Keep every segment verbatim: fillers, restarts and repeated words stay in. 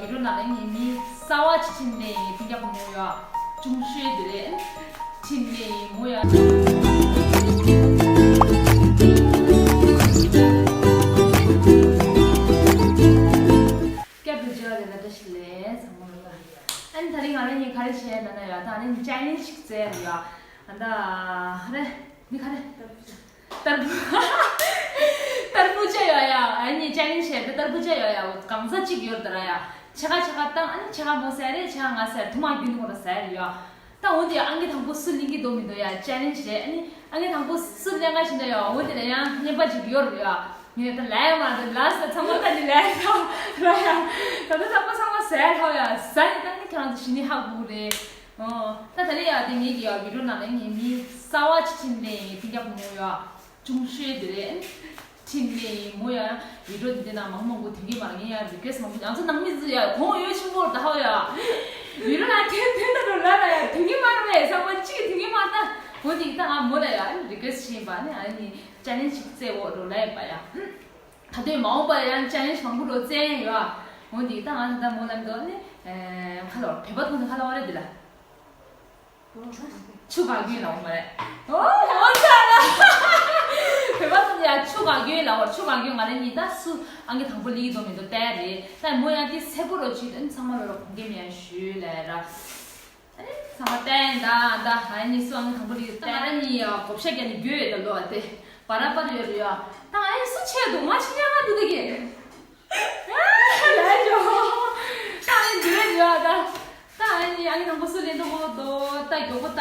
བི་ཌིའོ་ནང་ལ་ངའི་མི་གསར་པ་ཅིག་ཁྲིད་ནས་ཡིན། ཐིང་རྒྱ་བུ་མོ་ཡ། ཅུང་ཤོས་དེ་རེད། ཁྲིད་ནས་ཡིན་མོ་ཡ། སྐྱབས་དུ་བྱ་བ་ལས་ལ་བཀྲ་ཤིས་བདེ་ལེགས་ཚང་མ་ལ། ཨ་ནི་ད་རིང་ང་རང་གཉིས་ག་རེ་བྱས་ན་ན་ཡ། ད་ཨ་ནི་ཅེ་ལེན་ཇི་ཞིག་བཙལ་ཡ། ཨ་ད་ཧ་རེ་ནི་ག་རེ། ཏར་བུ། ཏར་བུ་ཅ་ཡོད་ཡ། ཨ་ནི་ཅེ་ལེན་ཇི་བྱས་ཏེ་ཏར་བུ་ཅ་ཡོད་ཡ། གང་ཟག་གཅིག་ཡོད་དར་ཡ། ཕྱེད་ཀ་ཕྱེད་ཀ་བཏང་། ཨ་ནི་ཕྱེད་ཀ་མོ་ཟས་རེད། ཕྱེད་ཀ་ང་ཟས། དུ་མ་རྒྱུན་དུ་ཁོ་ར་ཟས་རེད་ཡ། ད་འོ་དེ་ཨང་ཀི་དང་པོ་སུ་ལེན་གི་འདུག་མི་འདུག་ཡ། ཅེ་ལེན་ཇི་རེད། ཨ་ནི་ཨང་ཀི་དང་པོ་སུ་ལེན་ག་ཕྱིན་ད་ཡ། འོ་དེ་ལ་ཡང་རྔན་པ་ཅིག་ཡོད་རེད་ཡ། ངས་ད་ལས་མ་འདུག་ལ་ས་ཚང་མ་ད་ནི་ལས་ཐོག་ར་ཡ། ད་ད་ཚང་མ་ཚང་མ་ཟས་ཐོག་ཡ། ཟས་ནི་ད་ནི་ཁྱེད་རང་ཚོ་ཞི་ནི་ཧ་གོ་རེད། ཨོ། ད་ད་ལི་ཡ་དེ་ངེད་ཀྱི་ཡ་བི་ཌིའོ་ནང་ལ་ངེད་མི་གསར་པ་ཅིག་ཁྲིད་ནས་ཡིན། ཐིང་རྒྱ་བུ་མོ་ཡ། ཅུང་ཤོས་དེ་རེད། ཁྲིད་ནས་ཡིན་མོ་ཡ། བི་ཌིའོ་དེ་འདི་ནང་མང་མང་པོ་དེ་གི་མ་ངེད་ཡ་རི་ཀུ་ཨེ་སི་མང་པོ། ང་ཚོ་ནང་མི་ཚོ་ཡ་གོང་འོས་ཆེན་པོ་ད་ཧོ་ཡ། བི་ཌིའོ་ནང་ཐེན་ཐེན་ད་རོ་ལ་ལ་ཡ་དེ་གི་མ་རེད། ཚང་མ་གཅིག་གི་དེ་གི་མ་ད། འོ་དེ་ད་ང་མོ་ལ་ཡ་རི་ཀུ་ཨེ་སི་བྱས་པ་ནི། ཨ་ནི་ཅེ་ལེན་ཇི་ཅིག་བཙལ་འོ་རོ་ལ་ཡ་པ་ཡ། ད་དུང་མ་འོངས་པར་ཡང་ཅེ་ལེན་ཇི་མང་པོ་རོ་བཙལ་ཡོད། འོ་འདི་ད་ང་ད་མོ་ལ་འདོད་ནི། ཁ་ལོ་བོད་པ་ཐོག་ནས་ཁ་ལོ་བ་རེད་འདི་ལ། ཆུ་ག་རྒྱུན་ལ་འོང་མ་རེད། ཨོ་ཧོ་ཚ་ལ། བོད་པ་ཐོག་ནས་ཡང་ཆུ་ག་རྒྱུན་ལ་འོང་། ཆུ་ག་རྒྱུན་ང་རེ་གཉིས་ད་སུ་ཨང་ཀི་དང་པོ་ལི་དོ་མི་དོ་བལྟས་རེད། ད་མོ་ཡང་དེ་སེ་གོ་རོ་ཅིག་ཨ་ནི་ཚང་མ་ལོ་རོ་གོང་གི་མི་ཡང་ཞུས་ལས་ར། ཨ་ནི་ཚང་མ་བསྟན་ད་ད་ཨ་ནི་སུ་ཨང་དང་པོ་རིག་བསྟན། ཨ་ནི་ཡ་གོ་ཤ་རྒྱ་ནི་རྒྱུ་ཡོད་ད་ལོ་ཨ་དེ་བ་ར་པར་ཡོད་རེད་ཡ། ད་ཨ་ནི་སུ་ཆེ་འདུག་ང་ཆེ་ཉག་ག་འདུག་ད་གི། ཨ་ལས་ཇོ། ད་ཨ་ནི་འདི་རེད་ཡ་ད། ད་ཨ་ནི་ཨ་ནི་དང་པོ་སུ་ལེན་འདུག་གོ་དོ་ད་མགྱོགས་པོ་ད།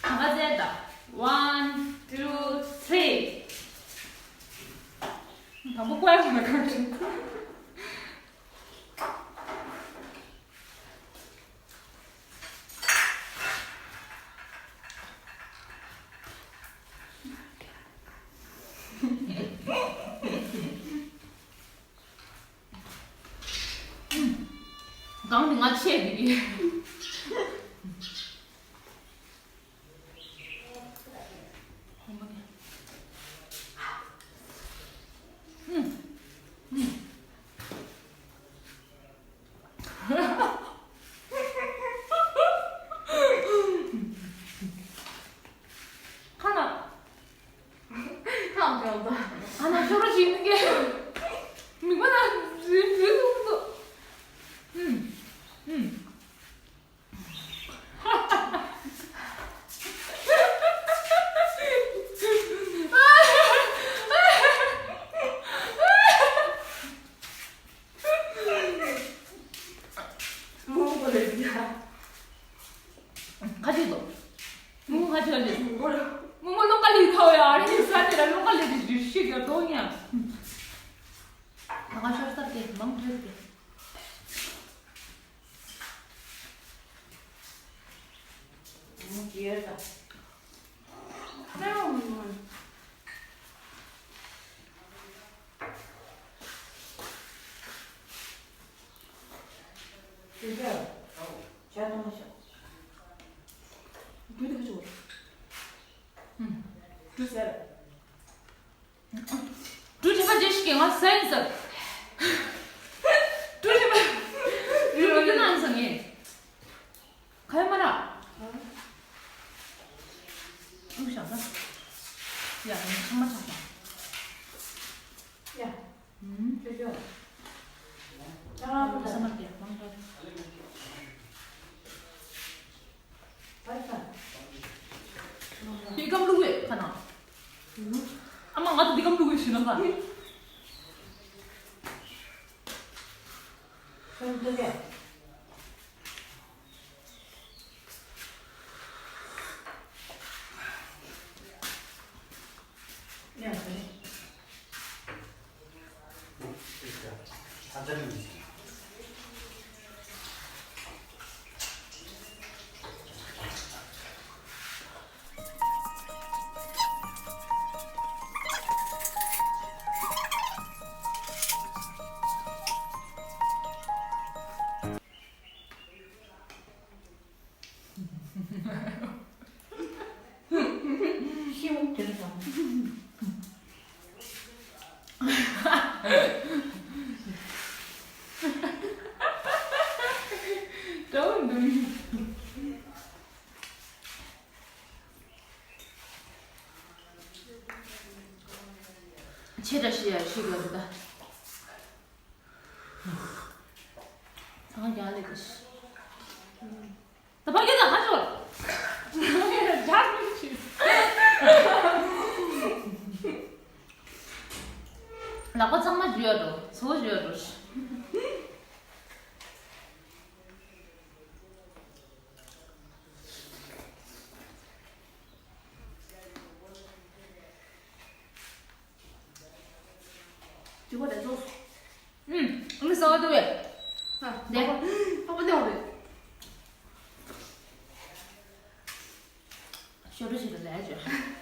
གང་ག་ཟེར་ད། One, two, three. དང་པོ་ཀོ་ཡ་མ་གང་བྱུང་། གང་དེ་ང་ཆད་འདི་གི། ཁ་ན། ཁ་ན་ཤོར་ཅིག་ནི་གེ། མིག་པ་ན་རི་རི་ལུག་ཏུ། ཨུམ། ཨུམ། མོ་གོ་ལེ་ཡ། ཁ་ཅིག་ཏོ། མོ་ཁ་ཅིག་ལེ། མོ་མོ་ལོང་ཀ་ལི་ཐོ་ཡ། ཨ་རི་ས་དེ་ལ་ལོང་ཀ་ལི་དེ་ཞིག་ཡ་ཏོ་ཡ། ད་ང་ཤོར་ས་དེ་མང་ཐོས་ཏེ། འབྲུ་དྲི་མ་རྗེས་ཤིག་གི་ང་ཟ་ཡིན་ཟེར། འབྲུ་དྲི་མ། འབྲུ་དྲི་མ་ན་ཟ་ངེས། ག་ཡོད་མ་ར། ཨུ་ཞང་ས། ཡ་ང་ཚང་མ་ཆགས་ས། ཡ། ཨུམ། ཅོ་ཅོ། ཨ་ས་མ་ཏེ་མང་ཏོ། དེ་སྐམ་བླུག་ཡོད་ཁ་ན། ཨ་མ་ང་ཚོ་དེ་སྐམ་བླུག་ཡོད་ཞུ་ན་ཁ། ཆེ་དྲགས་ཤི་ཡ་ཤི་དགོས་རེད་ད། ཚང་རྒྱ་ལས་ཀྱི་ཤི། ད་ཕ་གི་ད་ཧ་ཤོར། རྒྱ་མི་ཤི། ལག་པ་གཙང་མ་འཇུ་ཡ་འགྲོ། ཚོ་འཇུ་ཡ་འགྲོ། ཅི་གོ་དེ་ཚོ། ཨུམ། ཨུམ་ཟ་བ་འདུག་བས། ཨ། དེ། ཨ་པ་དེ་འོ་རེད། ཤོ་རུ་ཞིག་ཏུ་ལས་བྱོས།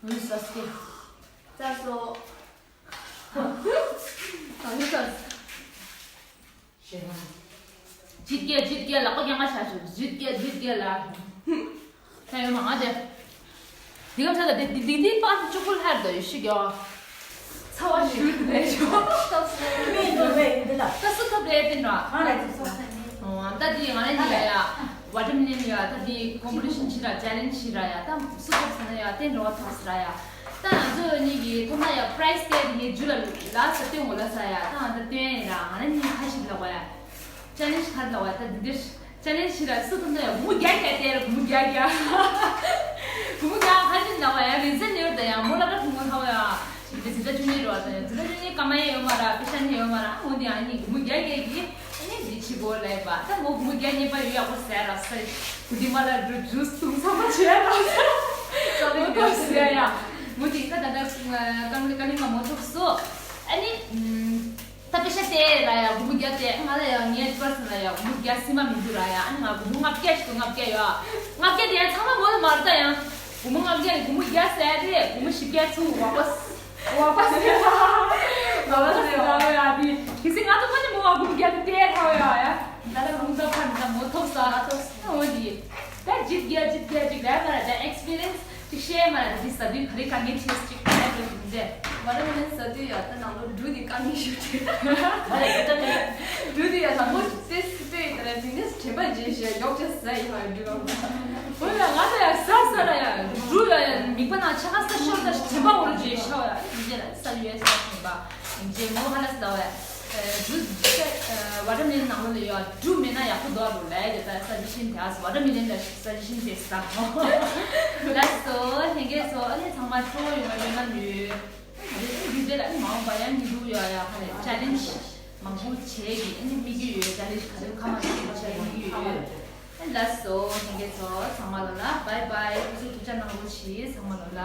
ལུས་ས་སྐྱེ། ཙར་སོ། ཨ་ལུས་ས། ཇིད་རྒྱལ་ཇིད་རྒྱལ་ལག་པ་རྒྱང་མ་བྱ་ཞོག་ཇིད་རྒྱལ་ཇིད་རྒྱལ་ལ། ད་ཡོད་མ་ང་དེ། འདི་ག་ཚ་ལ་དེ་དེ་དེ་དེ་པར་བཅུ་དགུ་ལྷར་དུ་ཡོད་ཤི་གྱོ། ཚ་བ་ཞུ་དེ་ཞོ། མི་འགྲོ་བས་ཡིན་དེ་ལ། ད་སུ་ཐབ་རེད་དེ་འགྲོ། ང་ལ་ཚོ་སོང་ས་ནི། ཨོ་ད་དེ་ང་ལ་ཉི་ཡ་ཡ། ཝ་ཊར་མེ་ལོན་ཡ་ད་དེ་ཀོམ་པི་ཊི་ཤན་བྱེད་ར་ཅེ་ལེན་ཇི་བྱེད་ར་ཡ་ད་སུ་ཐོབ་ཟེར་ན་ཡ་དེ་འགྲོ་བ་ཐོབ་ཟེར་ར་ཡ། ད་ང་ཚོ་གཉིས་ཀྱི་ཐོབ་ན་ཡ་པ་རའི་ཛི་དེ་ངས་ཇུ་ལ་ལ་ས་སྟོན་འོ་ལ་ས་ཡ་ད་ང་ད་སྟོན་ཡིན་ར་ང་ལ་གཉིས་ཁ་ཞིག་ལ་བ་ཡ། ཅེ་ལེན་ཇི་ག་རེ་ལབ་པ་ད་འདི་འདིར་ཅེ་ལེན་ཇི་ཞིག་ར་སུ་ཐུབ་ན་ཡང་སྒོར་མོ་བརྒྱ་བརྒྱ་སྟེར། སྒོར་མོ་བརྒྱ་བརྒྱ། སྒོར་མོ་བརྒྱ་ཁ་ཅིག་ལབ་པ་ཡང་རིན་ཚད་ནོར་དང་ཡང་མོ་ལ་ཁ་ཐུང་མོ་ལྷག་ཡ། འདི་འཛིན་གྲྭ་བཅུ་གཉིས་རེད་བ་དང་འཛིན་གྲྭ་བཅུ་གཉིས་སྐར་མ་ཡང་ཡོད་མ་ར་པེ་ཤ་ནི་ཡོད་མ་ར་འོ་འདི་ཡང་གཉིས་སྒོར་མོ་བརྒྱ་བརྒྱ་གི་ཨ་ནི་འདི་ཕྱི་སྒོ་ལ་ཡིན་པ་ད་མོ་སྒོར་མོ་བརྒྱ་རྙེད་པ་ཡོད་ཡག་པོ་ཟེར་ར་ས་ཡི་གུ་འདི་མ་ལ་འགྲོ་ཇུས་བཏུང་ཚང་མ་བྱས་ར་ས་མོ་ཐོབ་ཟེར་ཡ། མོ་དེ་ད་ད་ད་ཀང་ཀ་ལི་མ་མོ་ཐོབ་སོ། ཨ་ནི། ད་པེ་ཤ་སྟེར་ར་ཡ་སྒོར་མོ་བརྒྱ་སྟེར་ང་ལ་ཡ་ངའི་པར་སི་ལ་ཡ་སྒོར་མོ་བརྒྱ་སྲིད་མ་མི་འདུག་ར་ཡ། ཨ་ནི་ང་སྒོར་མོ་ལྔ་བརྒྱ་ཞིག་ཏུ་ལྔ་བརྒྱ་ཡོད། ལྔ་བརྒྱ་དེ་ཡང་ཚང་མ་མོ་ལ་མ་རེད་ད་ཡང་། སྒོར་མོ་ལྔ་བརྒྱ་ཡི་སྒོར་མོ་བརྒྱ་ཟེར་ཏེ་སྒོར་མོ་བཞི་བརྒྱ་ཚུར་བ་པ་སི་བ་པ་སི་བ་པ་སི་ཡོད་ཡ་དེ། གལ་སྲིད་ང་ཚོ་ཕ་ནི་མོ་ལ་སྒོར་མོ་བརྒྱ་དེ་སྟེར་ཧ་ཡ་ཡ། ད་ལྟ་རུང་ད་ཕར་འདྲ་མོ་ཐོབ་ས་ཐོབ་ས་འོ་དེ། ད་ཇིད་རྒྱ་ཇིད་རྒྱ་ཅིག་ར་མ་ར་ད་ཨེག་སི་པི་རི་ཡན་སི་ཅིག་ཤེར་མ་ར་ད་དེ་ཟ་དུས་ག་རེ་དཀའ་ངལ་འཕྲད་ཅིག་ད་ཡ་དེ་འདྲ། ཝ་ཊར་མེ་ལོན་ཟ་དུས་ཡ་ད་ནང་ལོ་འབྲུ་དེ་དཀའ་ངལ་ཞིག་འཕྲད། འབྲུ་དེ་ཡ་ད་མོ་ཏེ་སི་པེ་ད་ར་དེ་ནས་དྲན་པ་བརྗེད་ཤེས་ཡོག་ཅེས་ཟ་ཡི་ཧ་འབྲུ་ལོ། འོ་ཡ་ང་ད་ཡ་ཟ་ཟ་ར་ཡ་འབྲུ་ཡ་ཡ་མིག་པ་ན་ཆ་ག་ས་ཤོར་ད་ཞིག་དྲན་པ་འོར་བརྗེད་ཤོག་ཡ་འདི་ར་ས་ཡོད་ས་ཐོན་པ། རྗེས་མོ་ཧ་ལ་སི་ལ་བས། འབྲུ་ཟ། ཝ་ཊར་མེ་ལོན་ནང་ལོ་ལ་ཡོད་འབྲུ་མེད་ན་ཡག་པོ་འདུག་རུ་ལས་ཀྱི་ད་ས་ཇི་ཤིན་དེ་ཨ་སི་ཝ་ཊར་མེ་ལོན་ལ་ས་ཇི་ཤིན་དེ་ས་མོ། ལགས་སོ་ལྷན་རྒྱས་ཚོ་ཨ་ནི་ཚང་མ་སྤྲོ་བོ་ཡོང་བ་ཡོད་ན་ནུས། ད་དེ་འབྲུ་དེ་ལ་ཨ་ནི་མ་འོངས་པ་ཡང་ཉིན་འབྲུ་ཡོད་ཡ་ཁ་ལས་ཅེ་ལེན་ཇི་མང་པོ་བྱས་ཀྱི་ཨ་ནི་དམིགས་ཡུལ་ཡོད་ཅེ་ལེན་ཇི་ག་དུས་ཁ་མ་ཐུག་པ་བྱས་དམིགས་ཡུལ་ཡོད། ལགས་སོ་ལྷན་རྒྱས་ཚོ་ཚང་མ་ལོ་ལ་བྷའི་བྷའི་ཐུགས་རྗེ་ཐུགས་ཅག་གནང་རོགས་གྱིས་ཚང་མ་ལོ་ལ།